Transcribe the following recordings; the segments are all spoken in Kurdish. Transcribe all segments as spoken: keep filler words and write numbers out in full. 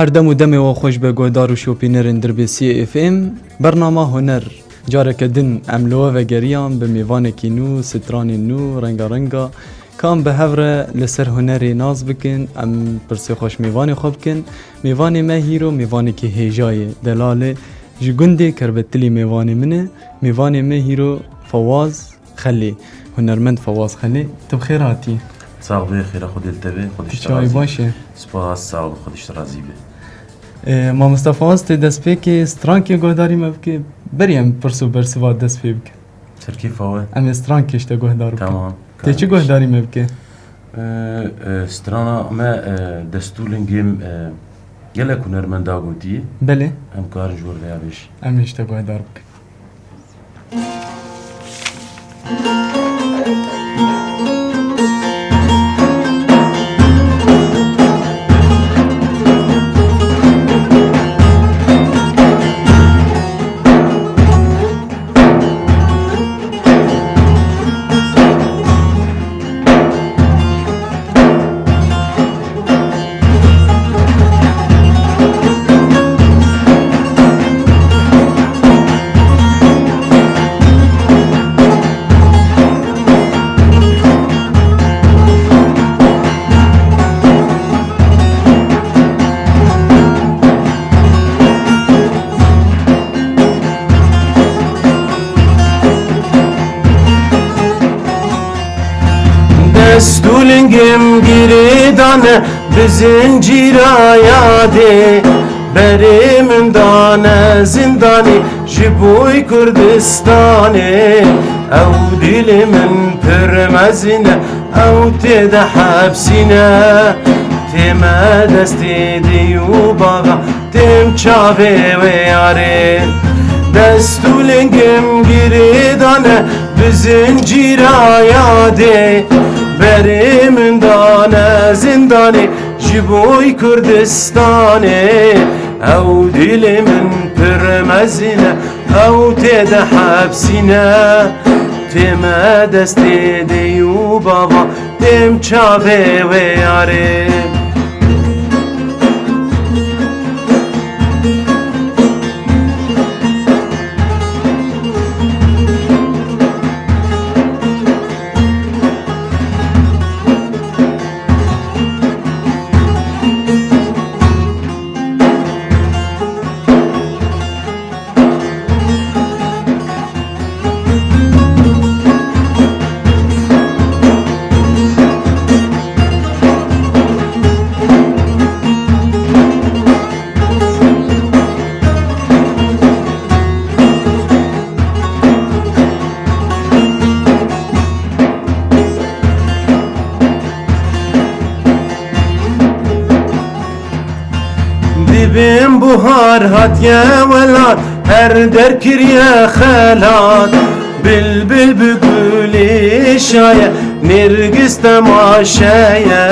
Her dem û demê we xweş be guhdar û şopînerên Dirbêsiyê F M. Bernama Huner. Careke din em li we vegeriyan bi mêvanekî nû, stranên nû, rengarenga. Ka em bi hev re li ser hunerê nas bikin, em pirsê xweş mêvanê xwe bikin. Mêvanê me hîro mêvanekî hêja ye, delal e. Ji gundê Kerbetilî mêvanê min e. Mêvanê me hîro Fewaz Xelê, hunermend Fewaz Xelê. Tu bi xêr hatî. Sax bê, xêra Xwedê li te be, Xwedê ji te Çawa razî be. Baş e? Spas, sağ ol, Xwedê ji te razî be. Ee, mamosta Fewaz, tê destpêkê strankê guhdarî me bike, berî em pirs û bersiva dest pê bike. Serkêfa we. Em ê strankê ji te guhdar bikin. Tamam, Tê çi kardeş. Guhdarî me bike? Ee, e, strana me, e, destûlingê min, e, gelek hunermenda gotiye. Belê. Em karin ji wir vêya bêjin. Em ê ji te guhdar bikin. Dest û lingim girêdane bi zincîra yadê. Berê min dane zindanê ji boy Kurdistanê. Ew dilê min pir mezin e, ew tê de hepsîne. Tê me destê dê û bava, têm çavê wê yarê. Dest û lingim girêdane bi zincîra yadê. Berê min dane zindanê ji boy Kurdistanê. Ew dilê min pir mezin e, ew tê de hepsîne. Tê me destê dê û bava, têm çavê wê yarê. Dibên buhar hatiye welat, her der kiriye xelat. Bilbil bi gulê şaye, nêrgiz temaşeye,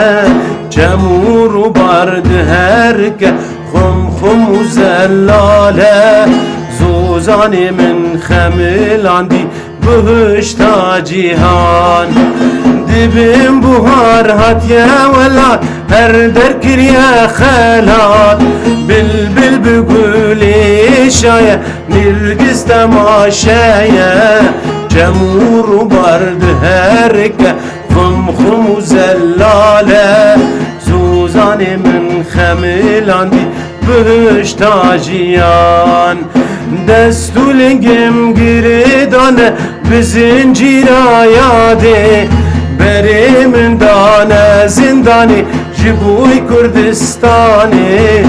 çem û rûbar diherike, xum xum û zellale. Zozanê min xemilandî, bihişta cîhan. Dibên buhar hatiye welat, her der kiriye xelat. Bilbil bi gulê şaye, nêrgiz temaşeye, çem û rûbar diherike, xum xum û zellale. Zozanê min xemilandî, bihişta jiyan. Dest û lingim girêdane bi zincîra yadê. Berê min dane zindanê ji boy Kurdistanê.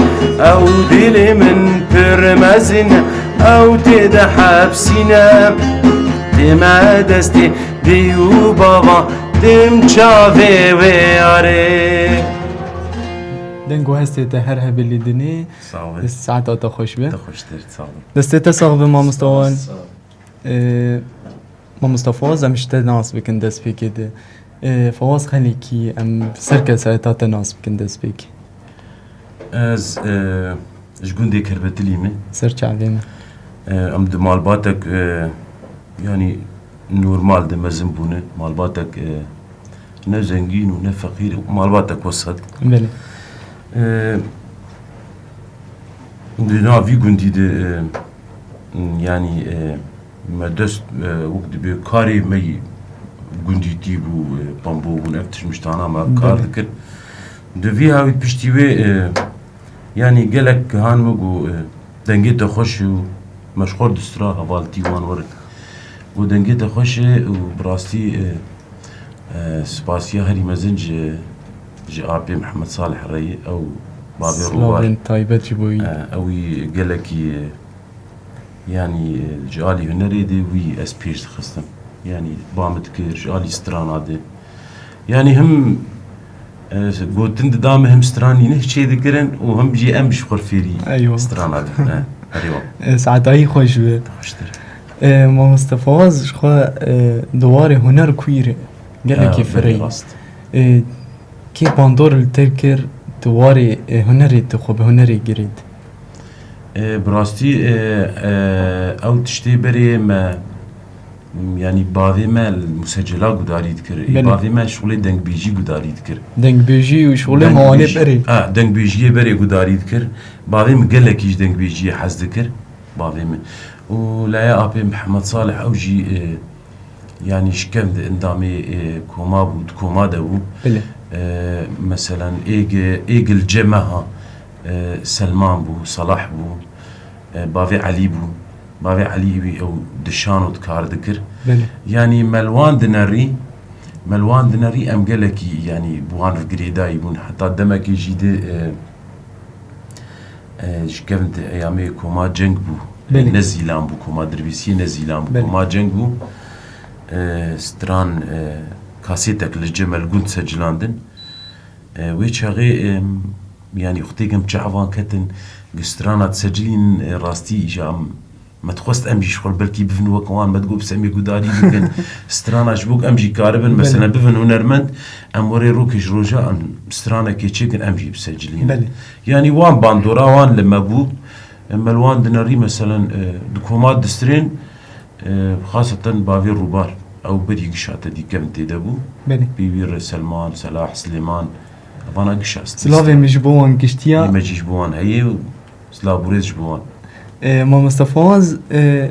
Ew dilê min pir mezin e, ew tê de hepsîne. Tê me destê dê û bava, têm çavê wê yarê. Deng û hestê te her hebê li dinê. Sağ ol. Saeta te xweş be. Te xweştir, sağ ol. Destê te sax be, mamosta wan. Sağ ol. Ee, mamosta Fawaz, em ji te nas bikin destpêkê de. Ee, Fawaz Xelîkî, em ser kesayeta te nas bikin destpêkê. Ez, e, ji gundê Kerbetilî me. Ser çavê me. E, em di malbatek, e, yanî normal de mezin bûne. Malbatek, e, ne zengîn û ne feqîr, malbatek wesat. Belê. E, Di nav vî gundî de, e, yanî, e, me dest, e, wek dibê karê me yî gundîtî bû, e, pambo bûn, ev tişt miştana me ev kar Belê. dikir. Di vî hawî piştî wê, e, yanî gelek gihan min got, e, dengê te xweş û me ji xwe distira hevaltî wan werin. Got dengê te xweş e û bi rastî, e, e, spasiya herî mezin ji, ji apê Mihemed Salih re ye, ew bavê Rûbar. Silavên taybet ji bo wî. E, ew wî gelekî, e, yanî, e, ji alî hunerê de wî ez pêş dixistim. Yanî ba min dikir, ji alî strana de. Yanî him, e, gotin dida min him stranî ne çê dikirin û him jî em ji xwe fêrî Eywa. strana dibin. E, herî wan. E, saetayî xweş be. Xweştir. E, mamoste Fawaz, ji xwe, e, di warê huner kûyî re gelekî Ya, firey. belê rast. E, kê bandor li te kir, di warê, e, hunerê tu xwe bi hunerê girêt? E, bi rastî, e, e, ew tiştê berê me, yanî bavê me li musecela gudarî dikir. Ê Belê. bavê me şixulê dengbêjî gudarî dikir. Dengbêjî û şixulê Dengbêjî, mawanê berê. Ha, dengbêjiyê berê gudarî dikir. Bavê min gelekî ji dengbêjiyê hez dikir. Bavê min. Û laya apê Mihemed Salih ew jî, e, yanî ji kevn di endamê, e, koma bû, di koma de bû. Belê. E, meselen êg, êg li cem me ha, e, Selman bû, Salah bû, e, bavê Elî bû. Bavê Elî wî ew dişan û dikar dikir. Belê. Yanî me li wan dinerî, me li wan dinerî em gelekî, yanî bi wan re girêdayî bûn. Heta demekê jî di, e, e, ji kevn di eyamê koma ceng bû. Belê. Nezîlan bû, koma Dirbêsiyê Nezîlan bû. Belê. Koma ceng bû. E, stran, e, kasêtek li cem me li gund secilandin. E, wê çaxê, e, yanî xwetêk em çavan ketin, gi strana disecilîn, e, rastî îja em me dixwest em jî ji xwe belkî bivin wek wan, me digot bi semê gudarî bikin. Strana ji bo em jî karibin, Belê. mesela bivin hunermend, em werê rokê ji roja em stranekê çêkin, em jî bisecilîn. Belê. Yanî wan bandora wan li me bû, em me li wan dinerî, meselen, e, di koma distrên, e, xaseten bavê Rûbar, ew berî gişa te dî kevn tê de bû. Belê. Pê wî re Selman, Selah, Silêman, vana gişa Silavê min ji bo wan giştiya. Ê me jî ji bo wan heye û silav û rêz ji bo wan. E, Mamoste Fawaz, e,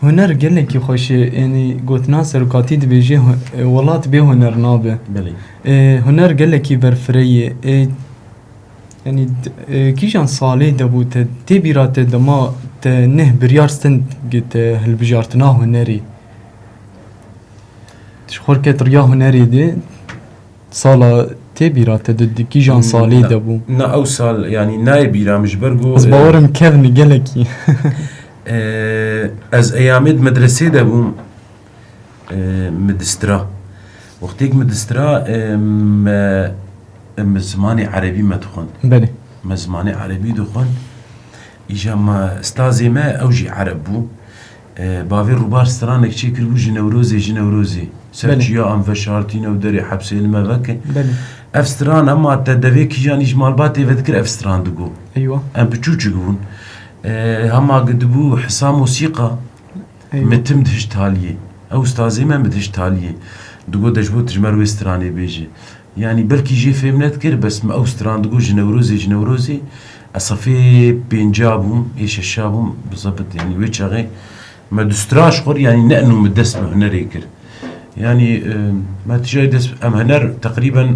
huner gelekî xweş e. Yanî gotina serokatî dibêje, hu-, e, welat bê huner nabe. Belê. E, huner gelekî berfireh ye. E, yanî, d-, e, kîjan salê de bû te, tê bîra te dema te neh biryar stend gi te hilbijartina hunerê? Ji xwe ket riya hunerê de, sala tê bîra te di, di kîjan salê de bû? Na ew sal, yanî nayê bîra min ji ber ku, Ez e, bawerim kevni gelekî. E, ez eyamê di medresê de bûm, e, mi distira. Wextêk mi distira, e, me, me zimanê erebî me dixwend. Belê. Me zimanê erebî dixwend. Îja me, stazê me, ew jî ereb bû. E, bavê Rûbar stranek çêkiribû ji Newrozê, ji Newrozê. Ser Belê. çiya em veşartîne û derê hepsê li me vekin. Belê. Ev stran hema te devê kîjanî ji malbatê vedikir, ev stran digo. Eywa. Em biçûçik bûn. E, hema gi dibû hisa mosîqa, Eywa. mi tim dihişt haliyê. Ew ustazê me mi dihişt haliyê. Digo de ji bo tu ji me re wê stranê bêje. Yanî belkî jê fêm nedikir, bes me ew stran digo ji Newrozê, ji Newrozê. Ez sefê pênca bûm, ê şeşa bûm, bi zebit, yanî wê çaxê me du stran ji xwe re, yanî ne eno me dest bi hunerê kir. Yanî, e, me tijayê dest, em huner teqrîben,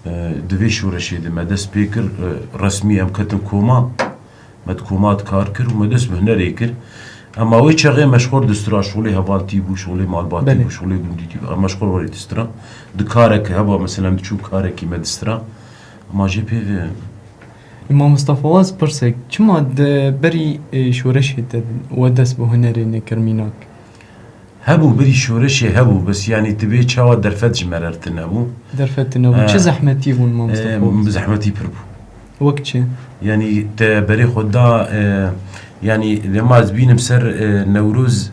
e, di vê şoreşê de me dest pê kir, e, resmî em ketin koma. Me di koma de kar kir û me dest bi hunerê kir. Ema wê çaxê me ji xwe re distira, şolê hevaltî bû, şolê malbatî Belê. bû, şolê gundîtî bû. Em me ji xwe re werê distira. Di kareke heba, mesela em diçûn karekî me distira. Ema jê pê ve Mamoste Fawaz, pirsek, çima di berî, e, şoreşê te we dest bi hunerê nekir mînak? Hebû, berî şoreşê hebû, bes yanî tu bê çawa derfet ji me re tune bû. Derfet tune bû. He. Çi zehmetî bûn, mamoste Fawaz? Em, zehmetî pir bû. Wek çi? Yanî te berê xwe da, e, yanî lê ma ez bînim ser, e, Newroz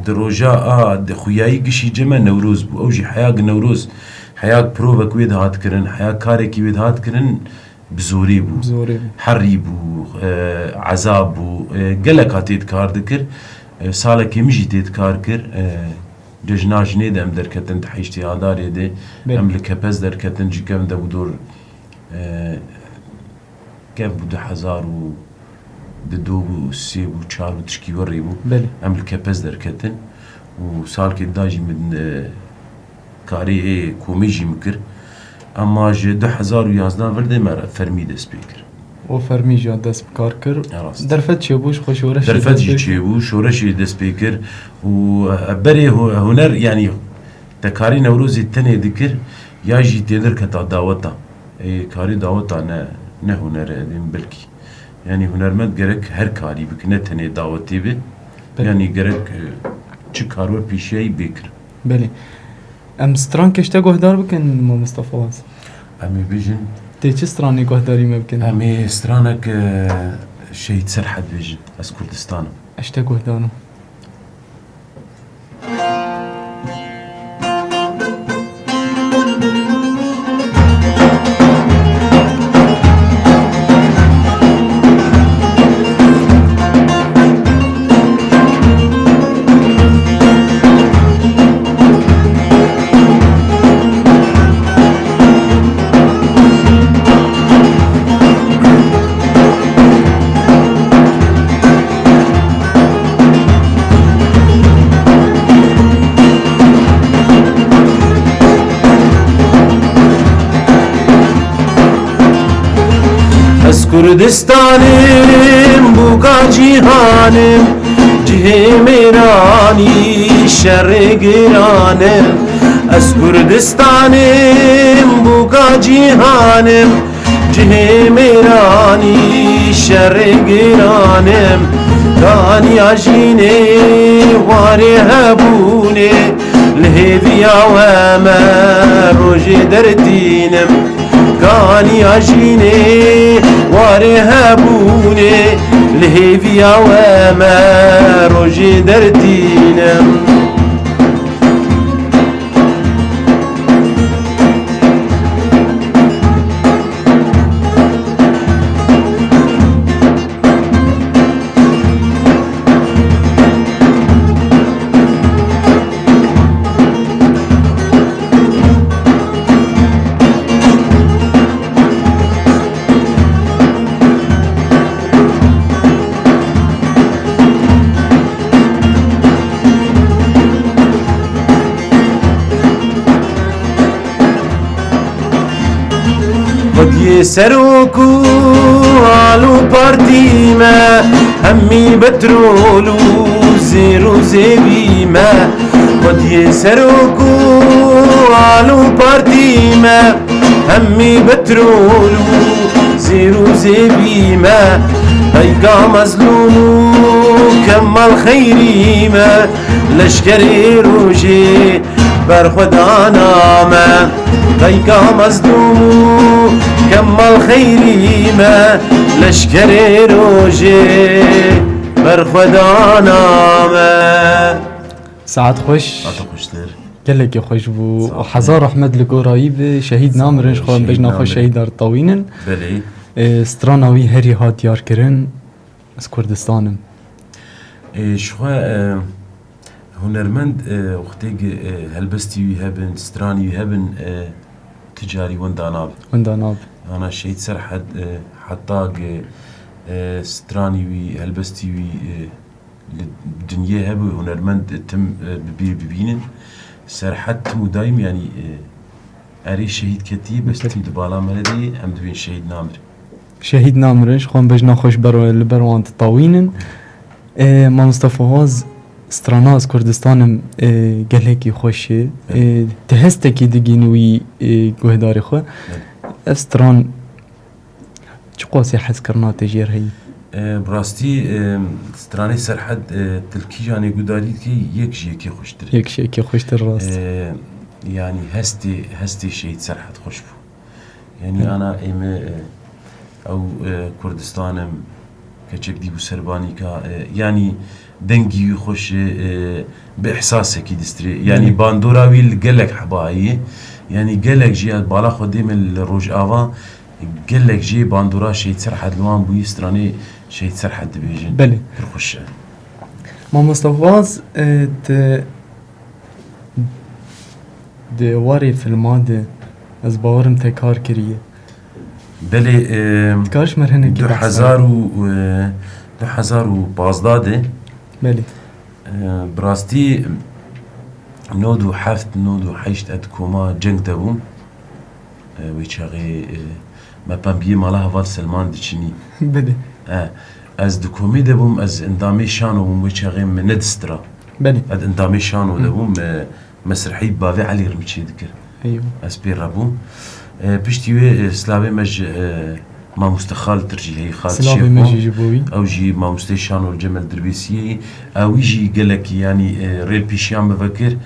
di roja a di xuyayî gişî cem me Newroz bû. Ew jî heya gi Newroz, heya gi provek wê dihat kirin, heya karekî wê dihat kirin, bi zorê bû. Bi zorê bû. Herî bû, e, ezab bû, e, gelek hatê dikar dikir. E, salekê min jî tê dikar kir. E, cejna jinê de em derketin di heştê Adarê de. Belê. Em li Kepez derketin, ji kevn de bû dor, e, Kev bû du hezar û du bû, sê bû, çar bû, tişkî werê bû. Belê. Em li Kepez derketin û salkê da jî min, e, karê ê komê jî min kir. Ema ji du hezar û yazdeh vir dê me re fermî dest pê kir. O fermî jî dest bi kar kir. Ya rast. Derfet çêbû, ji xwe şoreşê Derfet dest jî pê kir. Çêbû, şoreşê dest pê kir û, e, berê hu-, huner, yanî te karê Newrozê tenê dikir, ya jî tê derketa daweta. Ê, karê daweta ne, ne huner e, dên belkî. Yanî hunermend gerek her karî bike, ne tenê dawetê be. Belê. Yanî gerek, e, çi kar we pêşiyayî bê kir. Belê. Em stranke ji te guhdar bikin, mamoste Fawaz? Em ê bijin. Tê çi stranê guhdarî me bikin? Em ê stranek, e, Şehîd Serhed bêjin. Ez Kurdistan im. Ez ji te guhdar im. Ez Kurdistanim, bûka cîhanim, cihê mêranî şerê giran im. Ez Kurdistanim, bûka cîhanim, cihê mêranî şerê giran im. Kaniya jînê warê hebûnê, li hêviya we me rojê dertînim. Kaniya jînê warê hebûnê, li hêviya we me rojê dertînim. Xwediyê serok û al û partî me, hemî petrol û zêr û zêvî me. Xwediyê serok û al û partî me, hemî petrol û zêr û zêvî me. Peyka Mezlûm û Kemal Xeyrî me, leşkerê rojê berxwedana me. Peyka Mezlûm û Kemal Xeyrî me, leşkerê rojê berxwedana me. Saet xweş. Hata xweştir. Gelekî xweş bû. Sağ ol. Hezar rehmet li gorayî bi. Şehîd namirin, ji xwe bejna xwe şehîdar tawînin. Belê. E, strana wî herî hat diyar kirin. Ez Kurdistan im. E, ji xwe, e, hunermend, e, wextê, e, helbestî wî hebin, stranî wî hebin, e, tu carî winda nabe. Winda nabe. Ana Şehîd Serhed, e, heta ge, e, stranî wî, helbestî wî, e, li dinyê hebû, hunermend tim, e, bi bîr bibînin. Serhed tim û daîm, yanî, e, erê şehîd ketî, bes tim di bala me re de ye, em dibên Şehîd Namir. Şehîd Namir, ji xwe bejna xweş ber, li ber wan ditawînin. E, mamoste Fawaz, strana Ez Kurdistan im, e, gelekî xweş e. E, tu hestekî digîn wî, e, guhdarê xwe. Ev stran Çiqasî hezkirina te jê re heye? E, bi rastî, e, stranê Serhed, e, tu li kîjanê gudarî dikî, yek ji yekê xweştir e. Yek ji yekê xweştir, rast. E, yanî hestê, hestê Şehîd Serhed xweş bû. Yanî ana ê me, e, ew, e, Kurdistan im, keçek dî bû serbanîka, e, yanî dengî wî xweş e, e, bi ihsasekî distrê. Yanî bandora wî li gelek heba heye. Yanî gelek jî, ez bala xwe dê me li Rojava, gelek jê bandora Şehîd Serhed li wan bûyî, stranê Şehîd Serhed dibêjin. Belê. Pir xweş e. Mamoste Fawaz, e, tu di warê filma de ez bawerim te kar kiriye. Belê, e, Dikar ji me re hinekî du hezar û, e, du hezar û pazdeh de, Belê. e, bi rastî nod û heft, nod û heşt ez di koma ceng de bûm. E, wê çaxê, e, me pembiyê mala heval Selman diçinî. Belê. E, ez di komê de bûm, ez endamê şano bûm, wê çaxê min nedistira. Belê. Ez endamê şano de Hı. bûm, e, mesrehî bi bavê Elî Rimçê dikir. Eywa. Ez pê re bûm. E, piştî wê, e, silavê me ji, e, mamoste Xalid re jî heye, Xalid Silavê Şêxo. me jî ji bo wî. Ew jî mamosteyê şano li cem Dirbêsiyê ye. Ew jî gelekî, yanî, e, rêlpêşiya min vekir.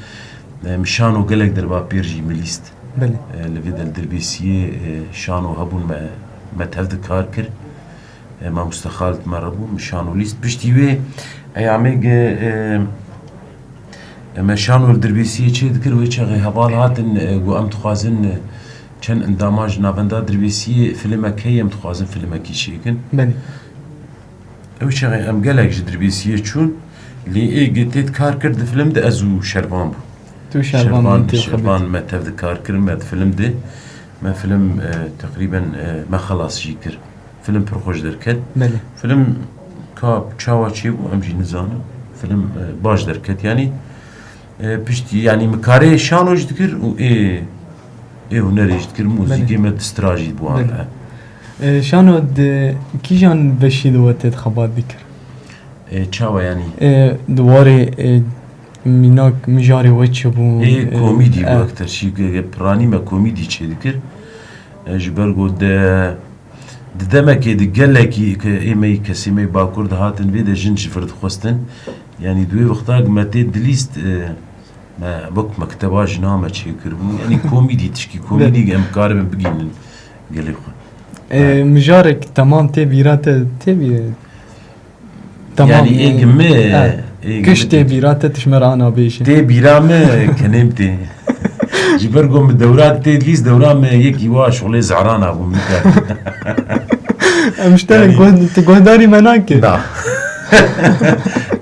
E, min şano gelek derba pêr jî min lîst. Belê. E, li vê de li Dirbêsiyê, e, şano hebûn me, me tev de kar kir. E, mamoste Xalid me re bû, min şano lîst. Piştî wê eyamê ge, e, e, me şano li Dirbêsiyê çê dikir, wê çaxê heval hatin, e, got, em dixwazin, e, çend endama ji navenda Dirbêsiyê, filimek heye, em dixwazin filimekî çêkin. Belê. Ew çaxê em gelek ji Dirbêsiyê çûn, lê ê ge tê kar kir di filim de ez û Şervan bû. Tu Şervan Şervan, tê Şervan xebitî. me tev de kar kir, me di filim de, me filim, e, teqrîben, e, me xelas jî kir. Filim pir xweş derket. Belê. Filim ka çawa çêbû, em jî nizanin. Filim, e, baş derket. Yanî, e, piştî, yanî min karê şano jî dikir û ê, ê hunerê jî dikir, muzîkê Belê. me distira jî bi wan Belê. re. E, şano di kîjan beşî de we tê de xebat dikir? E, çawa yanî? E, di warê, e, mînak mijarê we çi bû? Ê, E, komîdî bû e. ekter. Şî ge-, ge-, piranî me komîdî çê dikir. E, ji ber ku de, di demekê de gelekî ke ê me yî kesê me yî Bakur dihatin vê de jin ji vir dixwestin. Yanî di wê wexta ge me tê dilîst, e, me wek mekteba jina me çêkiribû. Yanî komîdî tişkî, komîdî Belê. em karibin bigînin gelê xwe. E, Ha. mijarek temam tê bîra te tê bî-, Temam, Yanî, e, ê gi me, ha. ê gi Kiş mi tê tê. bîra te tişme re ana bêje. Tê bîra me, kenêm tê. Ji ber ku min dewra tê lîst, dewra me yekî wa şolê zehrana bû min kar. Em ji te Yanî guh-, tu guhdarî me nake. Na.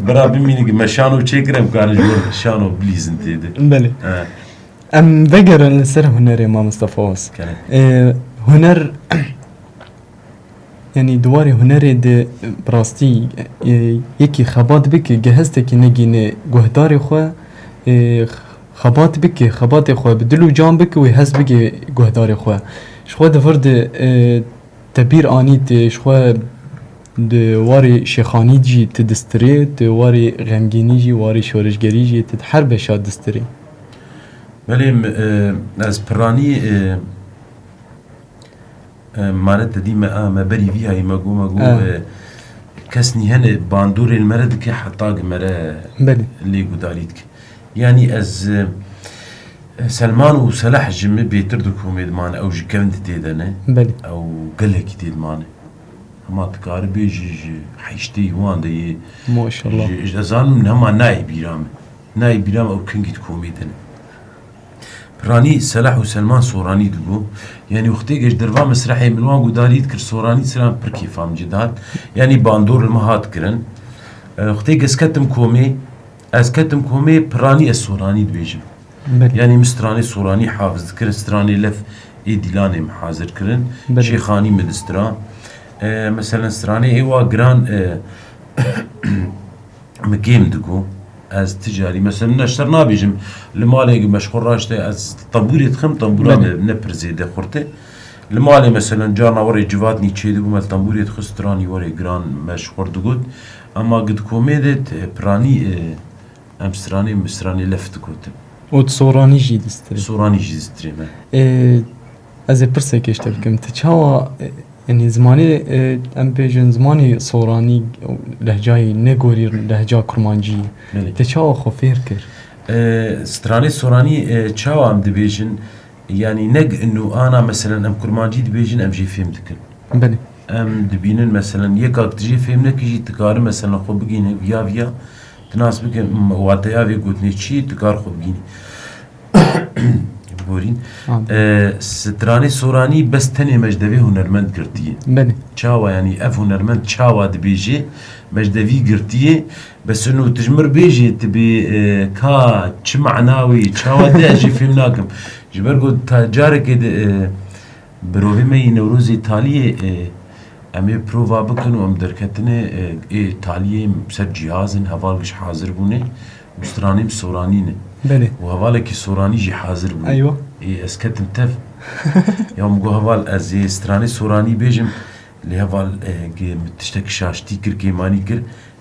Bira bimînin ki me şano çêkir, em karin ji we şano bilîzin tê de. Belê. He. Em vegerin li ser hunerê, ma Mustafa Oğuz. Kenê. E, huner Yanî di warê hunerê de, bi rastî, e, yekî xebat bike, ge hestekî negîne guhdarê xwe, e, xebat bike, xebatê xwe bi dil û can bike, wê hez bike guhdarê xwe. Ji xwe di vir de, e, te bîr anî, te ji xwe di warê şêxanî jî te distirê, di warê xemgînî jî, warê şoreşgerî jî te di her beşa distirê. Belê, m-, e, ez piranî, e, E, mane te dî me, a, me berî vî hayî me got, me got, Ha. e, kes nî hene bandorên me re dike heta ki me re Belê. lê gudarî dike. Yanî ez, e, Selman û Selah ji min bêtir di komê de mane, ew ji kevin de tê de ne. Belê. Ew gelekî tê de mane. Hema dikare bê ji, ji heyştê wan de yê. Maşallah. Ji, ji, ez zanim hema nayê bîra min. Nayê bîra min ew kengî di komê de ne. Piranî Selah û Selman Soranî digo. Yanî wextê ge ji derva mesrehê min wan gudarî dikir, Soranî sira pir kêfa min jê dihat. Yanî bandor li min hat kirin. E, wextê ge ez ketim komê, ez ketim komê, piranî ez Soranî dibêjim. Belê. Yanî min stranê Soranî hafiz dikirin, stranê lef ê dîlanê min hazir kirin. Belê. Şêxanî min distira. E, meselen stranê ê wa giran, e, Min kêm digo, ez ti carî, mesela, min ji te re nabêjim, li malê me ji xwe raşte, ez tembûrê dixim, tembûra Belê. me ne pir zêde xurt e. Li malê, mesela, carna werê civatnî çêdibû, me tembûrê dixist, stranî werê giran me ji xwe re digot. Ema gi di komê de, t-, piranî, e, em stranê, stranê lef digotin. Û tu soranî jî distirê. Soranî jî distirê me. Ê, ez ê pirsekê ji te bikim. Tu çawa, e, yanî zimanê, e, em bêjin zimanê soranî, lehcayê negorî lehca kurmancî. Belê. Tu çawa xwe fêr kir? E, stranê soranî, e, çawa em dibêjin? Yanî neg inu ana, meselen, em kurmancî dibêjin, em jê fêm dikin. Belê. Em dibînin, meselen, yekak tu jê fêm nekî jî, tu kari, meselen, xwe bigîne viya viya, tu nas bike, m-, wateya vê gotinê çi ye, tu kar xwe bigînî. Borîn. Anladım. E, stranê soranî bes tenê me ji devê hunermend girtiye. Belê. Çawa, yanî ev hunermend çawa dibêje, me ji devî girtiye, bes inu tu ji mir bêjê, tu bê, e, ka çi mana wê, çawa de, ez jî fêm nakim. Ji ber ku ta carekê de, e, Birovê me yê Newrozê taliyê, e, em ê prova bikin û em derketine, e, ê taliyê ser cihaz in, heval giş hazir bûne û stranê bi soranî ne. Belê. Û hevalekî soranî jî hazir bûne. Eywa. Ê, ez ketim tev. Ya min got, "Heval, ez ê stranê soranî bêjim." Lê heval, e, ge-, min tiştekî şaştî kir, kêmanî kir.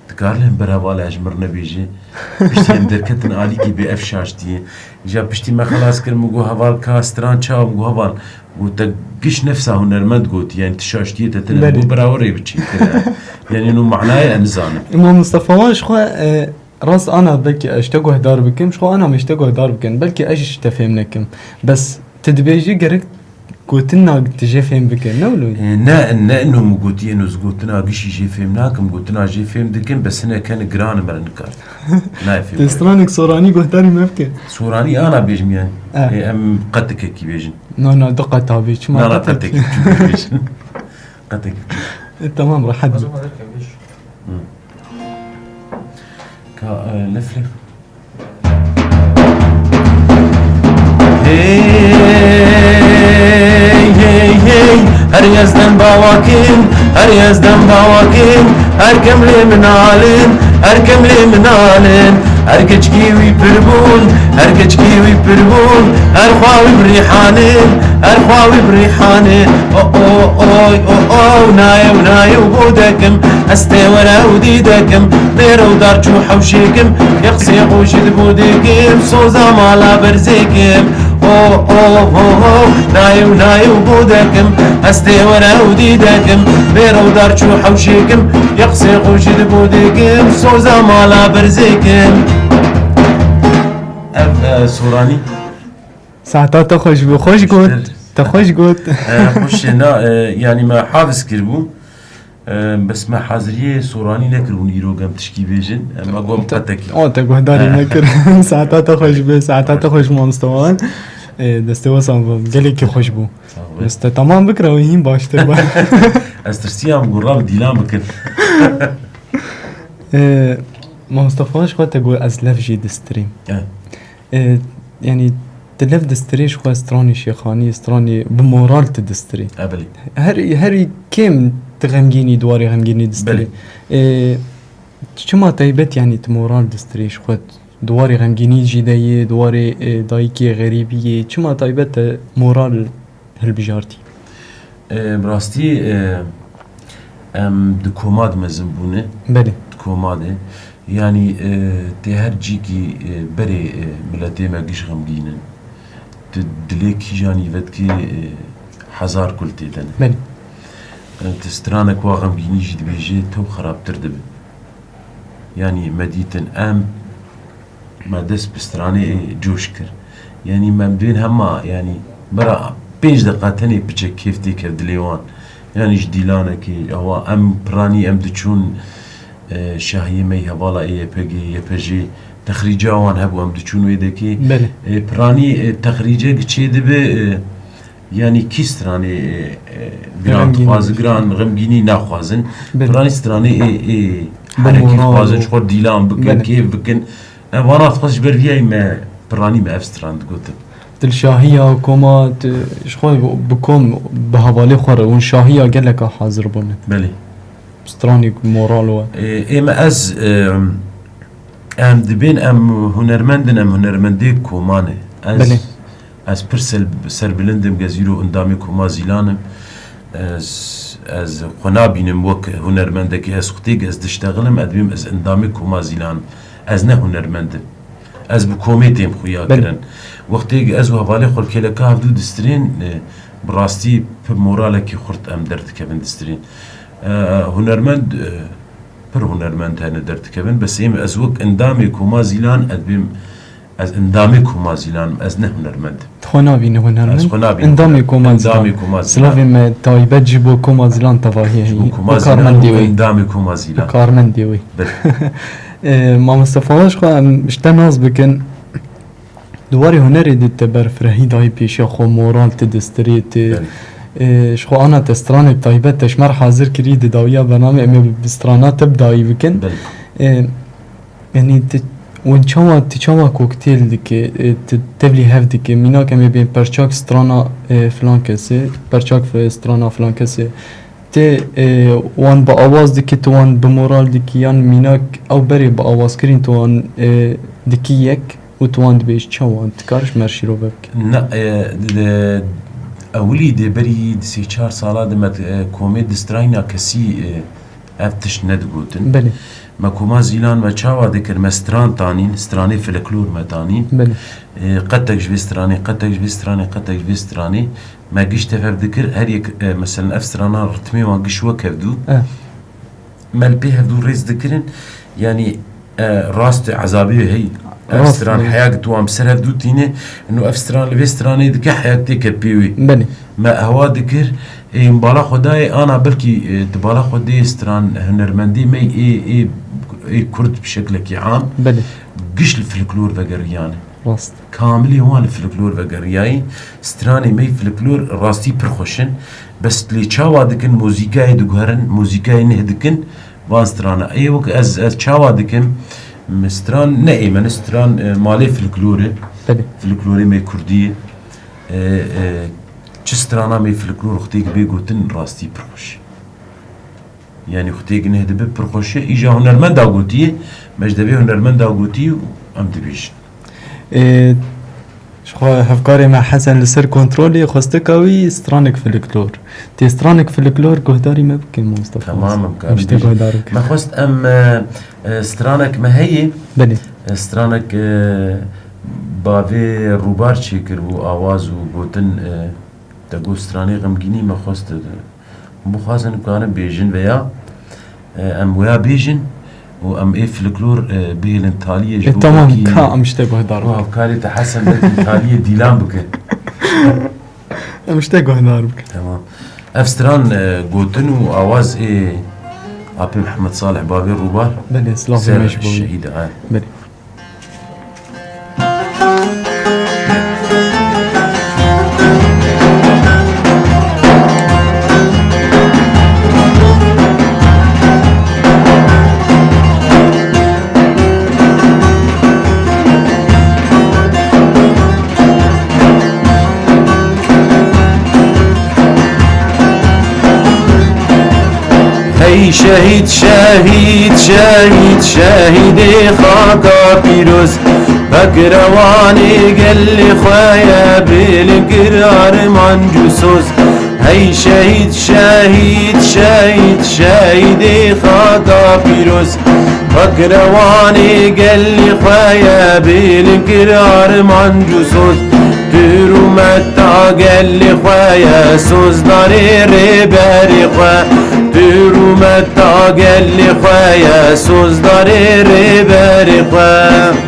Dikar li hember heval ez ji mir nebêje. Piştî em derketin alîkî bê ev şaştiyê. Îja piştî me xelas kir, min got, "Heval, ka stran çawa?" Min got, "Heval, got te giş nefsa hunermend gotî, yani ti şaştiyê te tine." Belê. Min got, "Bira we rê biçî." Yani no manayê em nizanim. Îmam Mustafa wan ji xwe, e, rast ana belkî ez ji te guhdar bikim, ji xwe ana me ji te guhdar bikin. Belkî ez ji te fêm nekim. Bes tu dibêjî gerek gotina tu jê fêm bike, ne wilo? E, ne, ne, ino min gotî, ino ez gotina gişî jê fêm nakim, gotina jê fêm dikim, bes hinek hene giran e, me nikar. Nayê fêm. Te stranek soranî guhdarî me bike. Soranî ana bêjim yani. E. E, em qetikekî bêjin. Na, na, du qeta bê, çima? Na, na, qetekî? Qetekî bêjin. Qetekî. E, tamam, rahat. O zaman herkes bêj. Hı. Ka, e, lefle. Hey, hey, hey, her yezden bawakin, her yezden bawakin, her kemlê min alin, her kemlê min alin, her keçkî wî pir bûn, her keçkî wî pir bûn, her xwa wî bi rîhanin, her xwa wî bi rîhanin. O, o, oy, o, o, nayew, nayew, bo dekim, ez tê were û dî dekim, bêro dar çû hewşê kim, yê qisê xweşî di bo dekim, soza mala berzê kim. O, o, o, o, nayew, nayew, bo dekim, ez tê were û dî dekim, bêro dar çû hewşê kim, yê qisê xweşî di bo dekim, soza mala berzê kim. Ev, e, soranî. Saeta te xweş bû, xweş got. Te xweş got. E, xweş e, na, e, yani me hafiz kiribû. E, bes me haziriyê soranî nekiribûn, îro gem tişkî bêjin. E, me got em qetekî. O, te guhdarî nekir. Saeta te xweş be, saeta te xweş, mamoste wan. E, destê we sax be, gelekî xweş bû. Sağ ol. Bes te tamam bikira, wî hîn baştir be. Ez tirsiyam, got ram dîlan bikin. E, mamoste Fawaz, xwe te got ez lev jî distirîm. E. E, yani, tu lev distirê ji xwe stranê şêxanî, stranê bi moral tu distirê. E, belê. Her, herî kêm tu xemgînî, di warê xemgînî distirê. Belê. E, çima taybet, yani, tu moral distirê ji xwe? Di warê xemgînî jî de yê, di warê, e, dayikê xerîbî yê. Çima taybet te moral hilbijartî? E, bi rastî, e, em di koma de mezin bûne. Belê. Di koma de. Yanî, e, tê her cîkî, e, berê, e, miletê me giş xemgîn in. Tu dilê kîjanî vedikî, e, hezar kul tê de ne. Belê. E, tu stranek wa xemgînî jî dibêjê, tew xerabtir dibe. Yanî me dîtin em, me dest bi stranê coş kir. Yanî me dibên hema, yanî bira pênc deqa tenê piçek kêf tê kev dilê wan. Yanî ji dîlanekê, ewa em piranî em diçûn, e, şahiyê me yê hevala ê Y P G, Y P J, texrîca wan hebû em diçûn wê dekê. Belê. E, piranî, e, texrîcek çê dibe, e, Yanî kî stranê, e, e, giran dixwazin, giran xemgînî naxwazin. Belê. Piranî stranê ê, ê, bi herekî moral dixwazin, û ji xwe dîlan bikin, belê, kêf bikin. E, vana dixwaz ji ber viyayî me, piranî me ev stran digotin. Dilşahiya koma, tu, ji xwe bi kom, bi hevalê xwe re, hûn şahiya geleka hazir bûne. Belê. Stranê moral we. E, ê me ez, e, Em dibên em hunermend in, em hunermendê koma ne. Ez, belê, ez pir sel-, serbilind im, ez îro endamê Koma Zîlan im. Ez, ez xwe nabînim wek hunermendekê. Ez xwetêk ez diştexilim, ez dibêm ez endamê Koma Zîlan im. Ez ne hunermend im. Ez bi komê têm xuya, belê, kirin. Wextê ez û hevalê xwe li kêleka hevdû distirên, e, bi rastî pir moralekî xurt em derdikevin distirên. E, hunermend, e, Pir hunermend hene derdikevin, bes êm ez wek endamê Koma Zîlan, ez bêm, ez endamê Koma Zîlan im, ez ne hunermend im. Xwe nabîne hunermend? Ez xwe nabînim. Endamê Koma Zîlan. Endamê Koma Zîlan. Silavê me taybet ji bo Koma Zîlan tevahî heye. Ji bo Koma Zîlan û endamê Koma Zîlan. Û karmendê wê. Belê. E, Mamoste Fawaz, xwe em ji te nas bikin. Di warê hunerê de te berfirehî dayî pêşiya xwe, moral tu distirê tu. Belê. Ê, ji xwe ana te stranek taybet te ji me re hazir kirî, di dawiya bernamê em ê bi strana te bi dayî bikin. Belê. Ê, yanî tu Wan çawa, tu çawa kokteyl dike, e, tu tevlî hev dike, mînak em ê bên perçak strana, e, filan kesê, perçak fi-, strana filan kesê. Tê, e, wan bi awaz dikî, tu wan bi moral dikî, yan mînak ew berê bi awazkirîn tu wan, e, dikî yek û tu wan dibêj çawa? Tu kar ji me re şîrove bikî? Na, e, di, ewilî dê berî di sê çar sala de me, e, komê di strayna kesî, e, ev tişt nedigotin. Belê. Me koma zîlan me çawa dikir, me stran tanîn, stranê fleklor me tanîn. Belê. E, qetek ji vê stranê, qetek ji vê stranê, qetek ji vê stranê. Me giş tev hev dikir, her yek, e, meselen ev strana ritmê wan giş wek hevdû. Eh. Me li pê hevdû rêz dikirin, yanî, e, rast e, ezabê hey. Ev Rast stran e. Heyak tu wan bi ser hevdû tîne, ino ev stran li vê stranê dike, heyak tê ke pê wê. Belê. Me ewa dikir, ê, bala xwe dayê, ana belkî, e, di bala xwe dê stran hunermendê me ê, ê, ê kurd bi şeklekî am. Belê. Giş li fleklor vegeriyane. Rast. Kamilê wan li fleklor vegeriyayî, stranê me yê fleklor rastî pir xweş in. Bes lê çawa dikin, muzîkayê diguherin, muzîkayê neh dikin, van strana. Ê wek ez, ez çawa dikim, m-, stran ne ê me ne stran, e, malê fleklor e. Belê. Fleklorê me kurdî ye. E, e, çi strana me fleklor xwedê bê gotin rastî pir xweş. Yanî xwedê neh dibe pir xweş e. Îja hunermenda gotiye, me ji devê hunermenda gotî û em dibêjin. Ê, ji xwe hevkarê me Hesen li ser kontrolê xwestika wî stranek fleklor. Tê stranek fleklor guhdarî me bike, Mustafa. Tamam, em karin Em ji te bêjin. Guhdar bike. Me xwest em, e, e, stranek me heye. Belê. E, stranek, e, bavê Rûbar çêkiribû, awaz û gotin, e, te got stranê xemgînî me xwest, e, Hûn bixwazin karin bêjin veya, e, em waya bêjin û em ê fliklor, e, bihêlin taliyê ji E, bo tamam, wekî ka em ji te guhdar bikin. Hevkarê te Hesen belkî taliyê dîlan bike. Em ji te guhdar bikin. Tamam. Ev stran, e, gotin û awaz ê Apê Mihemed Salih bavê Rûbar. Belê, silavê ser me ji bo wî. Şehîd, e. Belê. Hey şehîd, şehîd, şehîd, şehîdê xaka pîroz, Bekrewanê gelê xwe ye, bêlin kir armanc û soz. Hey şehîd, şehîd, şehîd, şehîdê xaka pîroz, Bekrewanê gelê xwe ye, bêlin kir armanc û soz. Tu rûmeta gelê xwe ye, sozdarê rêberê xwe. Tu rûmeta gelê xwe ye, sozdarê rêberê xwe.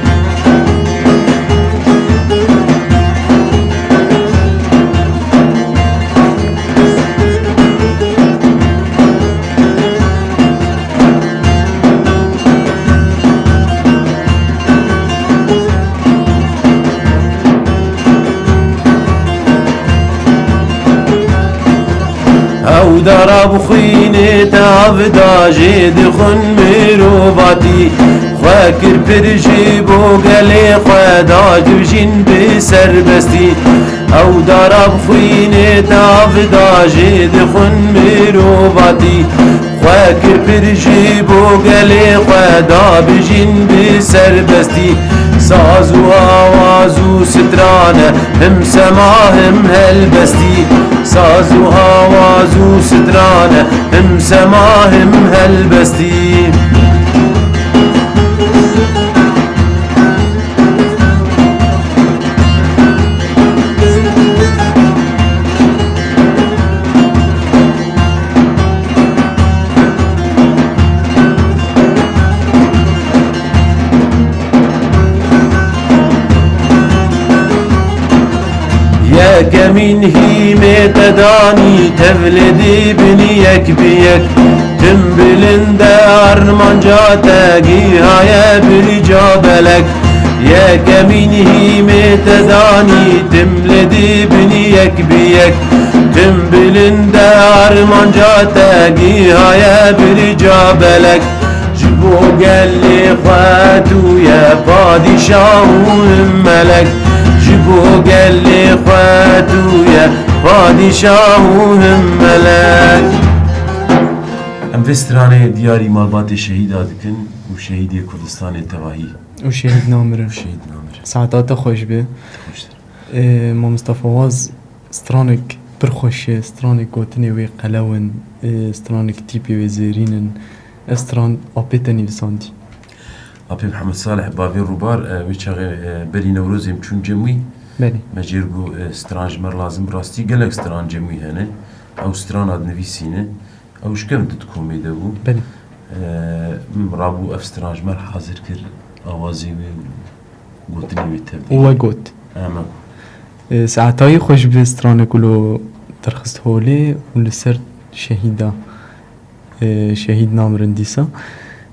Ew dara bi xwînê te av da, jê dixwin mirovatî. Xwe kir pir ji bo gelê xwe, da civjîn bi serbestî. Ew dara bi xwînê te av da, jê dixwin mirovatî. Xwe kir pir ji bo gelê xwe, da bijîn bi serbestî. Saz û awaz û strane, him sema him helbestî. Saz û awaz û strane, him sema him helbestî. Yekemîn hîmê te danî, tevlê dibinî yek bi yek. Tim bilind e armanca te, gihaye birica belek. Yekemîn hîmê te danî, tim lê dibinî yek bi yek. Tim bilind e armanca te, gihaye birica belek. Ji bo Bo gelê xwe tu ye padîşah û him melek. Ji bo gelê xwe tu ye padîşah û him melek. Em vê stranê diyarî malbatê şehîda dikin û şehîdê Kurdistanê tevahî. Û şehîd namirin. Şehîd namirin. Saeta te xweş be. Te xweştir. Ê, Mamosta Fawaz, stranek pir xweş e, stranek gotinê wê qelew in, ê, stranek tîpê wê zêrîn in. Ev stran apê te nivîsandî? Apê Mihemed Salih, bavê Rûbar, e, wê çaxê, e, berî Newrozê em çûn cem wî. Belê. Me jê re got, e, stran ji me re lazim, bi rastî gelek stran cem wî hene. Ew strana dinivîsîne. Ew ji kevin di komê de bû. Belê. E, min rabû ev stran ji me re hazir kir, awazê wê û gotinê wê tev dî. Û we got. E, me got. E, saetayî xweş bi stranek ku lo derxist holê û li ser şehîda, e, şehîd namirin dîsa.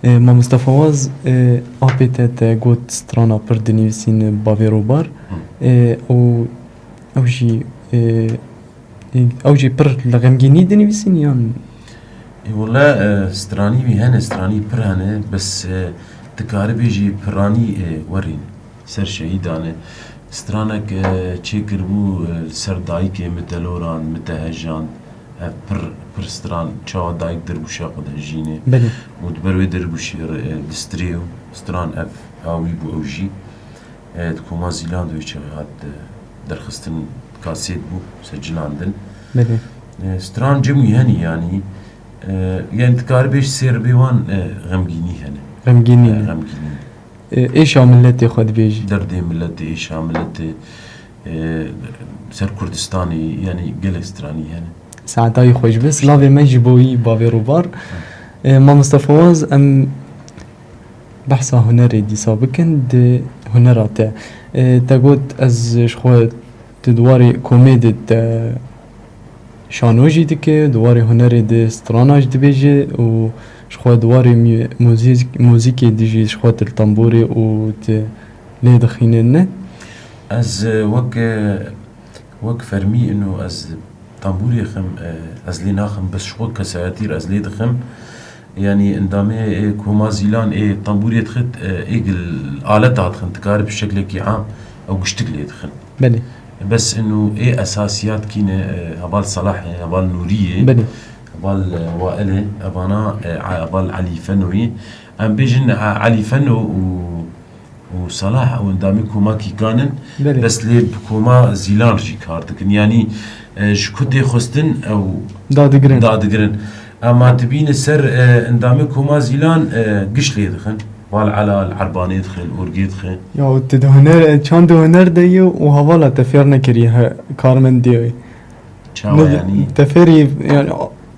E, Mamosta Fawaz, e, apê te, te got strana pir dinivîsîne bavê Rûbar. Hı. E, û ew jî, e, Ew jî pir li xemgînî dinivîsîn yan? Ê, wele, e, stranî wî hene, stranî pir hene, bes, e, dikaribê jî piranî, e, werîn ser şehîdan e. Stranek, e, çêkiribû, e, li ser dayikê min teloran, min te hejand. Ev pir, pir stran çawa dayik derbûşa xwe dihejîne. Belê. Û di ber wê derbûşê re, e, distrê û stran ev awî bû ew jî. E, di koma Zîlan de wê çaxê hat, e, derxistin, kasêt bû, secilandin. Belê. E, stran cem wî henî, yanî, e, yanî dikaribê ji sê ribê wan, e, xemgînî hene. Xemgînî E, ne. Xemgînî. E, êşa miletê xwe dibêjî. Derdê miletê, êşa miletê, e, ser Kurdistanê, yanî gelek stranî hene. Saetayî xweş be. Silavê me ji bo wî bavê Rûbar. E, Mamosta Fawaz, em behsa hunerê dîsa bikin, di hunera te. E, te got, ez ji xwe di warê komê de te şano jî dike, di warê hunerê de strana jî dibêje û ji xwe di warê mü-, muzîk-, muzîkê de jî ji xwe tu li tamborê û tu lê dixîne, ne? Ez, e, wek, e, wek fermî ino ez tamborê xim, e, ez lê naxim, bes ji xwe kesayetî re ez lê dixim. Yanî endamê, e, koma Zîlan ê tamborê dixit, e, ê gil aleta dixin, dikare bi şeklekî am ew giştik lê dixin. Belê. Bes ino ê esasiyat kîne, e, heval Salah e, heval Nûrî ye, Belê. Heval, e, Wael e, evana, e, a-, heval Elî Feno ye. Em bêjin, e, Elî Feno û û Salah ew endamê koma Kîkan in, Belê. Bes lê bi koma Zîlan jî kar dikin. Yanî, e, ji ku tê xwestin ew Dadigirin. Dadigirin. Ema tu bîne ser, e, endamê koma Zîlan, e, giş lê dixin. Val Ela, li Erbanê dixin, Orgê dixin. Ya, tu di huner, çand û huner de yî û hevala te fêr nekiriye he, karmendê wê. Çawa Ne, yanî? Te fêrî, yani,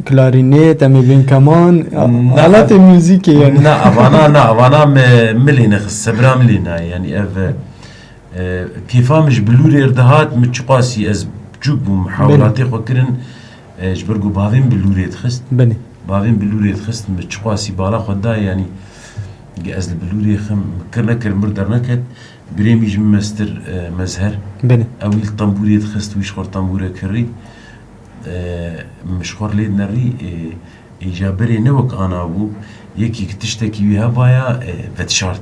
klarînet, em ê bên keman, a-, Na, aletê muzîkê yani. Na, evana, na, evana me, milê nexist, sebra milê nayê. Yani ev, e, kêfa min ji bilûrê re dihat, min çiqasî ez biçûk bûm, muhawelatê Belê. Xwe kirin, e, ji ber ku bavê min bilûrê dixist. Belê. Bavê min bilûrê dixist, min çiqasî bala xwe da, yani, ge ez li bilûrê xim, kir nekir, mir derneket. Birê min ji min mestir, e, Mezher. Belê. Ew wî li tembûrê dixist, wî ji xwe tembûre kirî. E, min ji xwe lê dinerî, e, îca berê ne wek ana bû. Yekî ki tiştekî wî hebaya, e, vedişart.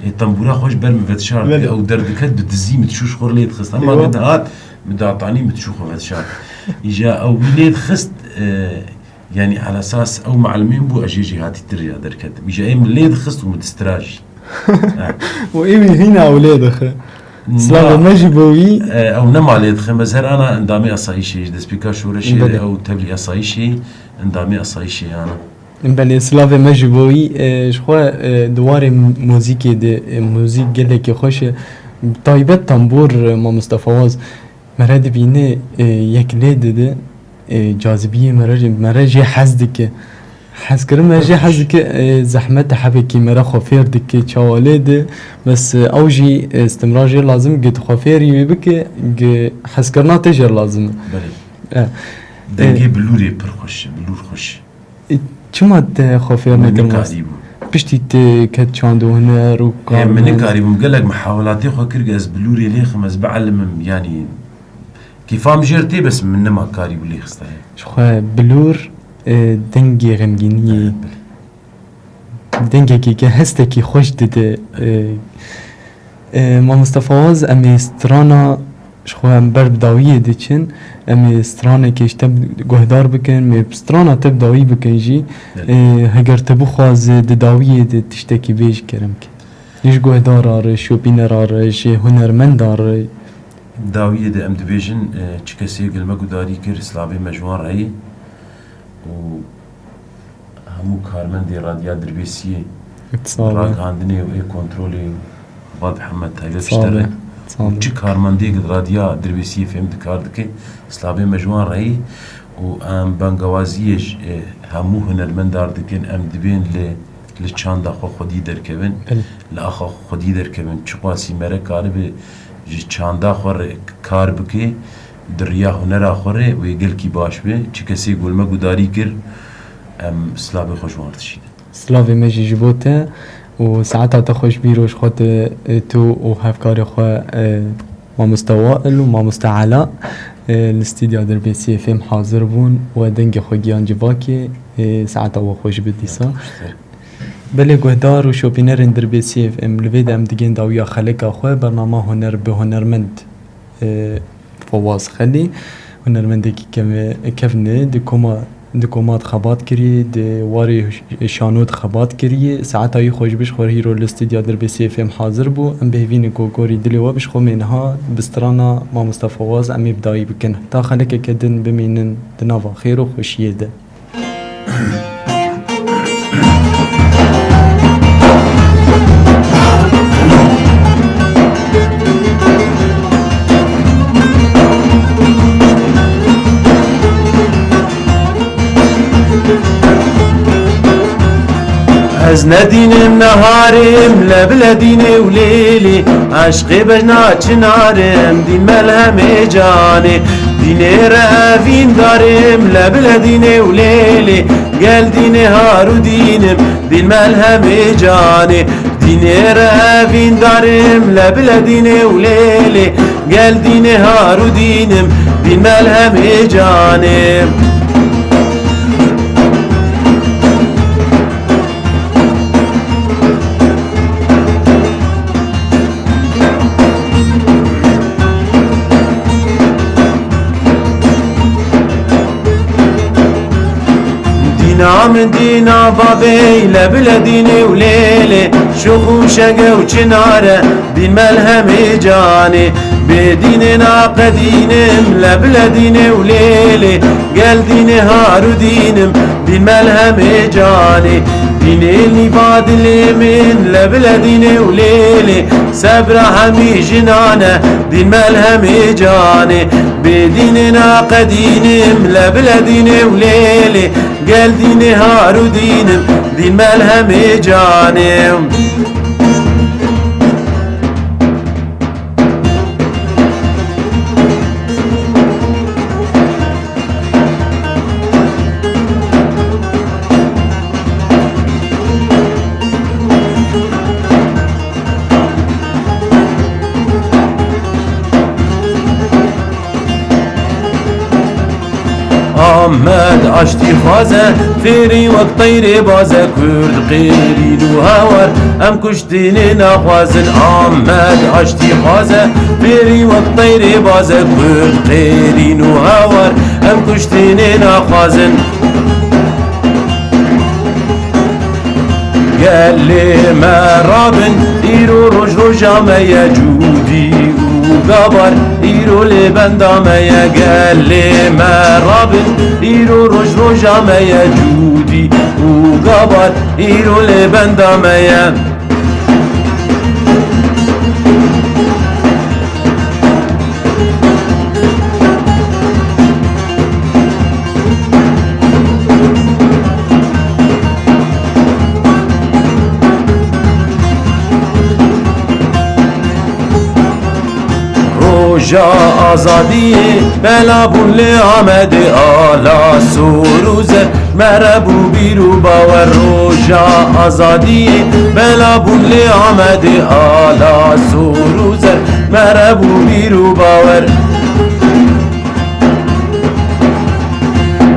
E, tembûra xwe ji ber min vedişart. Belê. Ew derdiket bi dizî min diçû ji xwe lê dixist. Hema Eywa. Min dihat, min diatanî min diçû xwe vedişart. Îca ew wî lê dixist, e, Yanî, ala esas ew mualimên bû, ez jê jêhatîtir ya derketim. Îja ê min lê dixist û min distira jî. Û ê wî hîna ew lê dixe. Na. Silavê me ji bo wî. E, ew nema lê dixe, Mezher ana endamê asayîşê, ji destpêka şoreşê Belê. Ew tevlî asayîşê, endamê asayîşê ana. Belê, silavê me ji bo wî, e, ji xwe, e, di warê muzîkê de, e, muzîk gelekî xweş e. Taybet tembûr, e, Mamoste Fawaz. Mere dibîne, e, yek lê dide, e, cazibiyê mere jê, mere jê hez dike. Hezkirin me jê hez dike, e, zehmet e hebekî mere xwe fêr dike, çawa lê di, bes, e, ew jî, e, istimra jê lazim, gi tu xwe fêrî wî bike, gi hezkirina te jê lazim e. Belê. E, Dengê e, bilûrê pir xweş e, bilûr xweş e. E, çima te xwe fêr Min nekir mas? Nikarîbû. Piştî te ket çand û huner û Ê, kar min min? Nikarîbûm. Gelek mihawelatê xwe kir, ez bilûrê lêxim, ez bielimim, yanî kêfa min jê re tê, bes min nema karîbû lêxistayê. Ji xwe bilûr, e, dengê xemgîniyê. Belê. dengekî ke hestekî xweş dide. E, e, Mamoste Fawaz, em ê strana ji xwe em ber bi dawiyê diçin, em ê stranekê ji te guhdar bikin, em ê strana te bi dawî bikin jî. Evet. E, heger te bixwaze di dawiyê de tiştekî bêj, kerem ke. Ji guhdara re, şopînera re, ji hunermenda re. Dawiyê de em dibêjin, e, çi kesê gel me gudarî kir, slavê me ji wan re ye û hemû karmendê Radya Dirbêsiyê, Sağ ol. Ragihandinê û ê kontrolê, Bab Mihemed taybet Sağ ol. Ji te re. Sağ ol. Û çi karmendê gel Radya Dirbêsiyê fêm dikar dike, slavê me ji wan re ye û em bangewaziyê ji, e, hemû hunermendar dikin, em dibên li li çanda xwe xwedî derkevin, Belê. Li axa xwe xwedî derkevin, çiqasî mere karibe ji çanda xwe re kar bike, di riya hunera xwe re wê gelkî baş be. Çi kesê gel me gudarî kir, em silavê xwe ji wan re dişînin. Silavê me jî ji bo te û saeta te xweş bîro ji xwe te, e, tu û hevkarê xwe, e, Mamoste Wail û Mamoste Ela, e, li stûdya Dirbêsiyê fêm hazir bûn û dengê xwe gihan civakê, e, saeta we xweş bi dîsa. Belê guhdar û şopînerên Dirbêsiyê, em li vê de em digên dawiya xeleka xwe, bernama Huner bi Hunermend, e, Fawaz Xelî, hunermendekî keve-, kevn e, di koma, di koma de xebat kiriye, di warê ş-, şano de xebat kiriye. Saeta wî xweş bi ji xwe re hîro li stûdya Dirbêsiyê fêm hazir bû. Em bi hêvî ne ku gorî dilê we bi ji xwe mê niha bi strana Mamoste Fawaz em ê bi dawî bikin. Ta xelekeke din bimînin di nava xêr û xweşiyê de. Ez ne dînim ne harê im, le bile dînê û lêlê. Eşqê bejna çinar im, dîn melhemê canê. Dînê re evîndar im, le bile dînê û lêlê. Gel dînê har û dîn im, dîn melhemê canê. Dînê re evîndar im, le bile dînê û lêlê. Gel dînê har û dîn im, dîn melhemê canê. Dîna min dîna bavê, le bile dînê û lêlê. Şox û şege û çinare, dîn melhemê canê. Bê dînê naqedînim, le bile dînê û lêlê. Gel dînê har û dîn im, dîn melhemê canê. Dînê nîva dilê min, le bile dînê û lêlê. Sebra hemî jinan e, dîn melhemê canê. Bê dînê naqedînim, le bile dînê û lêlê. Gel dînê har û dîn im, dîn melhemê canê. Amed aştî xwaze, fêrî wek teyrê baze, Kurd qêrîn û hawar, em kuştinê naxwazin. Amed aştî xwaze, fêrî wek teyrê baze, Kurd qêrîn û hawar, em kuştinê naxwazin. Gelê me rabin, îro roj roja me ye, cûdî û gabar, îro lê benda me ye. Gelê me rabin, îro roj roja me ye, cûdî û gabar, îro lê benda me ye. Roja azadiyê bela bûn lê Amedê, ala sor û zer. Mere bû bîr û bawer roja azadiyê, bela bûn lê Amedê, ala sor û zer, mere bû bîr û bawer.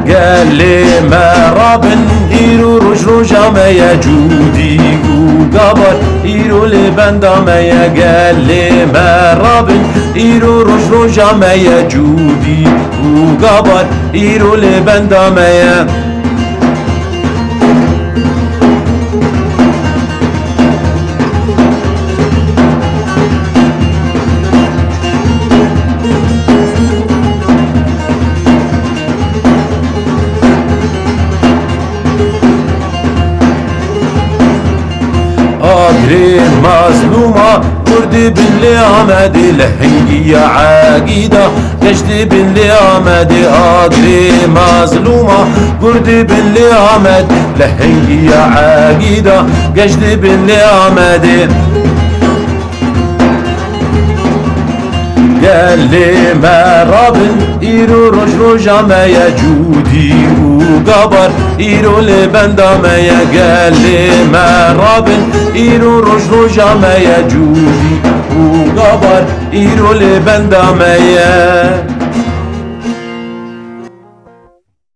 Gelê me rabin, îro roj roja me ye, cûdî û gabar, îro li benda me ye. Gelê me rabin, îro roj roja me ye, cûdî û gabar, îro li benda me ye. Agirê mazlûma Kurdî bin lê Amedê, lehengiya Egîda geştî bin lê Amedê. Agirê mazlûma Kurdî bin lê Amed, lehengiya Egîda geştî bin lê Amedê. Gelê me rabin, îro roj roja me ye, cûdî û gabar, îro li benda me ye. Gelê me rabin, îro roj roja me ye, cûdî û gabar, îro li benda me ye.